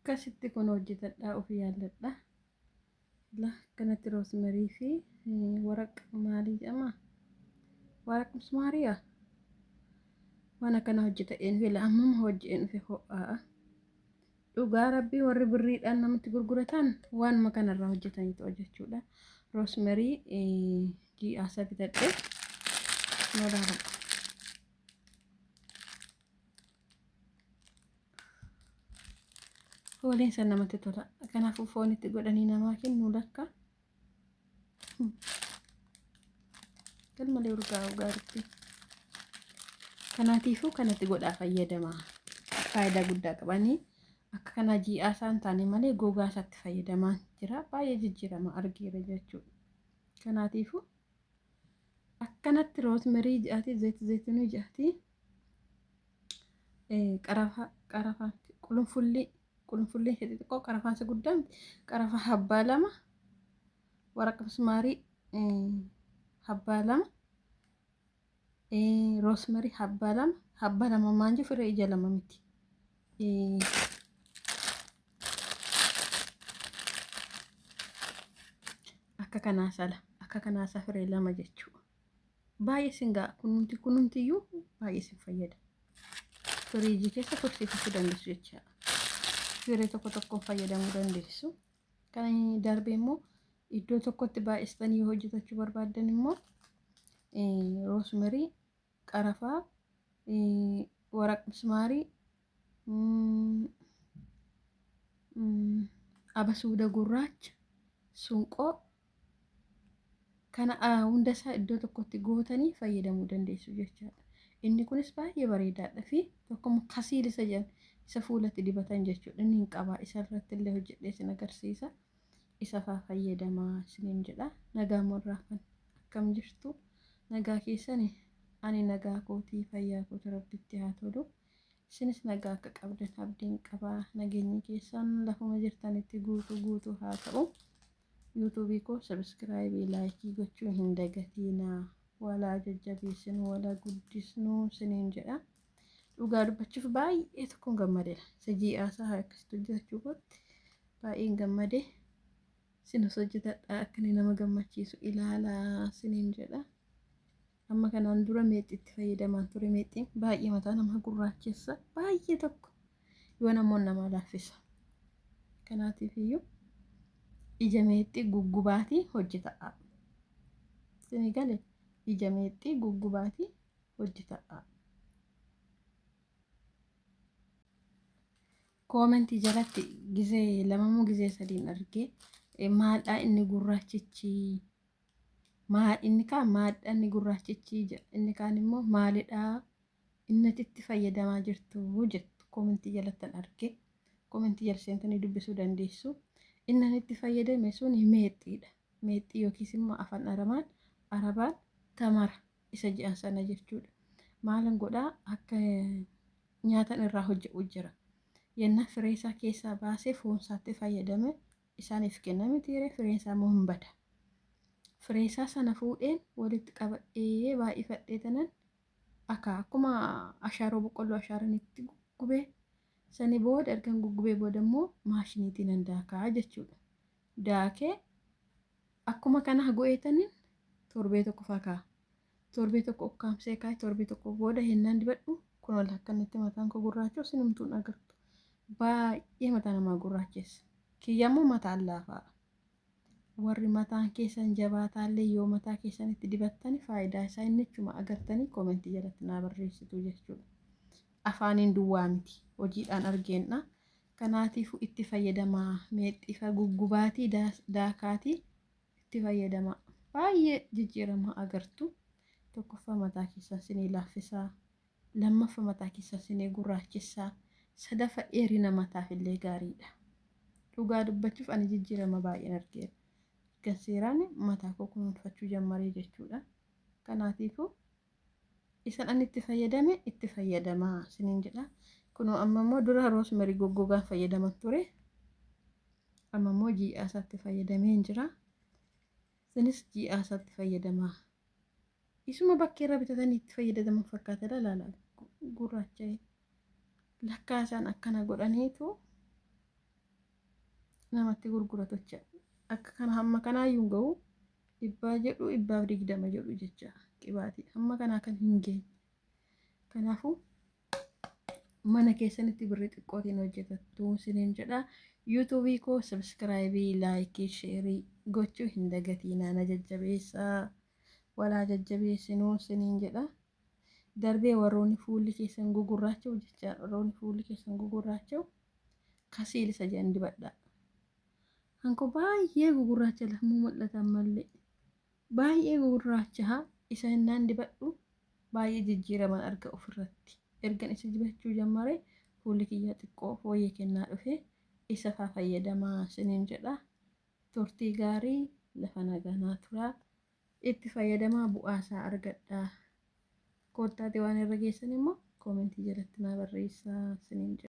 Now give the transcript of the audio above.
Akkasitti kun hojjetadhaa ofii yaalladha. Akkanatti roosmarii fi waraqa maalii jedhama? Waraqa mismaariyaa? Waan akkana hojjetadheen fila ammuma hojje'een dhufe ho'aa. Dhugaa rabbii warri birriidhaan namatti gurguratan waanuma kanarraa hojjetaniitu hojjechuudha. Roosmarii ji'aasa bitadhe. Nolaala. Fooliin san namatti tola. Kanaafuu foon itti godhanii namaa kennu lakka. Galmalee urgaa'u gaariitti. Kanaatiifuu kanatti godhaa fayyadamaa. Faayidaa guddaa qabanii akka kanaa ji'aa isaan taane malee gogaa isaatti fayyadamaa jira. Baay'ee jijjiirama argeera jechuudha. Kanaatiifuu akkanatti roosmerii ji'aati, zayita zayituunii ji'aati, qarafa qarafa qulunfullii qulunfullii isa xixiqqoo qarafaan isa guddaa qarafa habbaa 2, waraqa mismaarii habbaa 2, roosmerii habbaa 2, habbaa 2 maan jiru firee ija 2 miti. Akka kanaa sala akka kanaa isa firee 2 jechuudha. Baay'ee sin ga'a kunumti kunumtiyyuu baay'ee sin fayyada. Firiijii keessa tursiifachuu dandeessu jechaadha. Firee tokko tokkoon fayyadamuu dandeessu. Kan darbe immoo iddoo tokkotti baay'istanii yoo hojjetachuu barbaaddan immoo roosmerii, qarafaa, waraq mismaarii, abasuuda gurraacha, sunqoo kana hunda isaa iddoo tokkotti gootanii fayyadamuu dandeessu jechaadha. Inni kunis baay'ee bareedaadha fi tokkommoo kasiil isa jedhan isa fuulatti dibatan jechuudha. Inni hin qaba isa irratti illee hojjedhee isin agarsiisa. Isa faa fayyadamaa isiniin jedha. Nagaa morraafan akkam jirtu? Nagaa keessani? Ani nagaa kootii fayyaa kooti rabbitti haa tolu. Isinis nagaa akka qabdan abdiin qaba. Nageenyi keessan lafuma jirtanitti guutuu guutuu haa ta'u. Yuutuubii koo sabiskiraayibii laayikii gochuu hin dagatiinaa. Walaa jajjabeessinu walaa guddisnu isiniin jedha. Dhugaa dubbachuuf baay'ee tokkoon gammadeera. Isa ji'aasaa akkasitti hojjetachuu kootti baay'een gammade. Isinis hojjetadhaa akka inni nama gammachiisu ilaalaa isiniin jedha. Amma kanaan dura meexxiitti fayyadamaan ture. Meexxiin baay'ee mataa nama gurraachessa. Baay'ee tokko yoo namoonni namaa laaffisa. Kanaatiif iyyuu ija meexxii guggubaatii hojjetadhaa. Isinii gale ija meexxii guggubaatii hojjetadhaa. Koomentii jalatti gizee lamamoo gizee sadiin argee maaldhaa inni gurraachichi maal inni kaan maaldhaa inni gurraachichi jedha inni kaan immoo maalidhaa inni ati itti fayyadamaa jirtu jettu koomentii jalattan arge. Koomentii jala seentanii dubbisuu dandeessu. Inni ani itti fayyadame sun meexxiidha. Meexxii yookiis immoo afaan aramaan arabaan tamara isa jedhan sana jechuudha. Maalan godhaa akka nyaatan irraa hojje'u jira. Yennaa firee isaa keessaa baasee foon isaatti fayyadame isaaniif kenna mitiire fireen isaa immoo hin bada. Firee isaa sana fuudheen walitti qabadhee baay'ifadhee tanan akka akkuma ashaaroo boqqolloo ashaaranitti guggubee sani booda ergan guggubee booda immoo maashiniitiin nan daakaa jechuudha. Daakee akkuma kana go'eetaniin torbee tokko faa kaa'a. Torbee tokko ukkaamsee kaa'e torbee tokko booda hennaan dibadhu kun ol akkanitti mataan koo gurraachoo sinumtuun agartu. Baay'ee mataa namaa gurraachessa. Kiyyammoo mataan laafaa. Warri mataan keessan jabaataallee yoo mataa keessanitti dibattani faayidaa isaa innichuma agartanii koomentii jalatti naa barreessitu jechuudha. Afaaniin duwwaa miti hojiidhaan argeenna. Kanaatiifuu itti fayyadamaa meexxiifa guggubaatii daakaatii itti fayyadamaa. Baay'ee jijjiirama agartu. Tokkoffaa mataa keessan sinii laaffisaa. Lammaffa mataa keessan sinii gurraachessaa. Sadaffa dheerina mataaf illee gaariidha. Dhugaa dubbachuuf ani jijjiirama baay'een argeera. Ergan seeraan mataa koo kunuunfachuu jammaree jechuudha. Kanaatiifuu isan ani itti fayyadame itti fayyadamaa isiniin jedha. Kunoo amma immoo dura roosmerii goggogaan fayyadaman ture. Amma immoo jiidhaa isaatti fayyadameen jira. Isinis jiidhaa isaatti fayyadamaa. Isuma bakkee irraa bitatanii itti fayyadaman fakkaata ilaala gurraacha'ee. Lakkaa isaan akkana godhaniitu Namatti gurguratu jecha. Akka kana hamma kanaayyuu hin ga'u, 100 jedhu, 120 jedhu jecha qibaatii hamma kanaa kan hin geenye. Kanaafuu mana keessanitti birrii xiqqootiin hojjetattu isiniin jedha. Yuutuubii koo subscribe, like, share gochuu hin dagatiinaa, na jajjabeessaa, walaa jajjabeessinuu isiniin jedha. Darbee warroonni fuulli keessan gugurraacha'u jecha, warroonni fuulli keessan gugurraacha'u kasiil isa jedhan dibadha. Hanko baay'ee gugurraacha lammuu mul'ata ammallee. Baay'ee gugurraacha isa innaan dibadhu baay'ee jijjiiraman arga ofirratti. Ergan isa dibachuu jammare fuulli kiyya xiqqoo fooyyee kennaa dhufe, isa faa fayyadamaa isiniin jedha. Turtii gaarii, lafa naganaa turaa. Itti fayyadamaa, bu'aasaa argadhaa. Koottaati waan irra geessan immoo comment jalatti naa barreessaa isiniin jedha.